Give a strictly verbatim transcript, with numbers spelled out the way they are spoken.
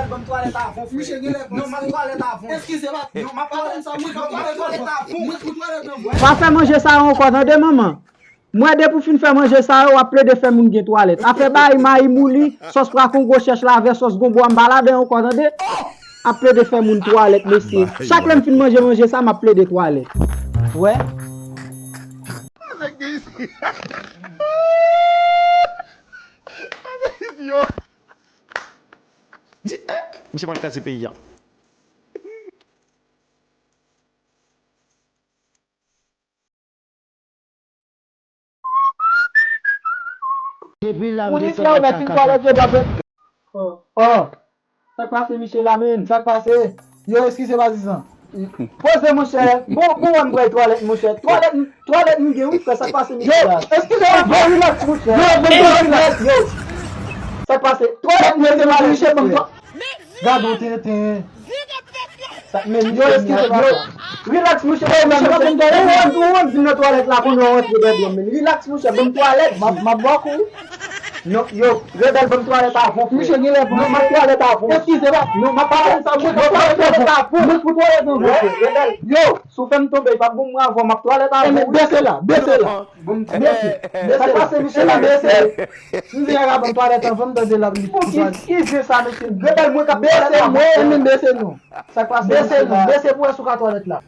Ban m twalèt avan, frè. Misye gen lè. Non, m ap twalèt avan. Eskize, pa. Non, m ap twalèt. Sa mwen k ap twalèt avan. Mwen pou twalèt avan. Pa fè manje sa yo ankò, tande, manman. Mwen, depi w fin fè manje sa yo, w ap plede fè moun gen twalèt. Afè bay mayi mouli, sòs pwa kongo, chèch lavè, sòs gonbo a, m pa ladan yo ankò, tande. Ap plede fè moun twalèt, mesye. Chak lè m fin manje manje sa, m ap plede twalèt. Wè. Yo. Di, eh, misye pral kraze peyi a. Depi la, m te tande kaka. Oh, oh. Sa k pase, Michel, la, menm? Sa k pase? Yo, eskize, Bazizan. Poze, monchè. Bon, bon, m pral twalèt, monchè. Twalèt, twalèt, m gen, wi, frè. Sa k pase, Michel, la? Yo, eskize, yo, relax, monchè. Yo, bon, relax, yo. Sa k pase? Twalèt, m gen, monchè, ban m twa-, Gade yon tenten. Sa, men, yo, eskize, yo. Relax, monchè. Yo, men, monchè, ou, ou, ou vin nan twalèt la, kounye a w antre nan dwòm, men. Relax, monchè, ban m twalèt. M ap, m ap ba w kou. Non, yo, Rebèl, ban m twalèt avan, frè. Misye gen lè pou. Non, m ap twalèt avan. Eskize, pa. Non, m ap twalèt avan. Mwen pou twalèt avan, frè. Rebèl, yo, si w fè m tonbe, pa bon mwen avan, m ap twalèt avan. Bese la, bese la. Bon, bese. Sa k pase, misye la, bese. Si misye ka ban m twalèt avan, m tande l ap li. Pou ki, ki zen sa, mesye? Rebèl, mwen k ap bese, mwen, men bese non. Sa k pase, bese non, bese pou wè si w ka twalèt la.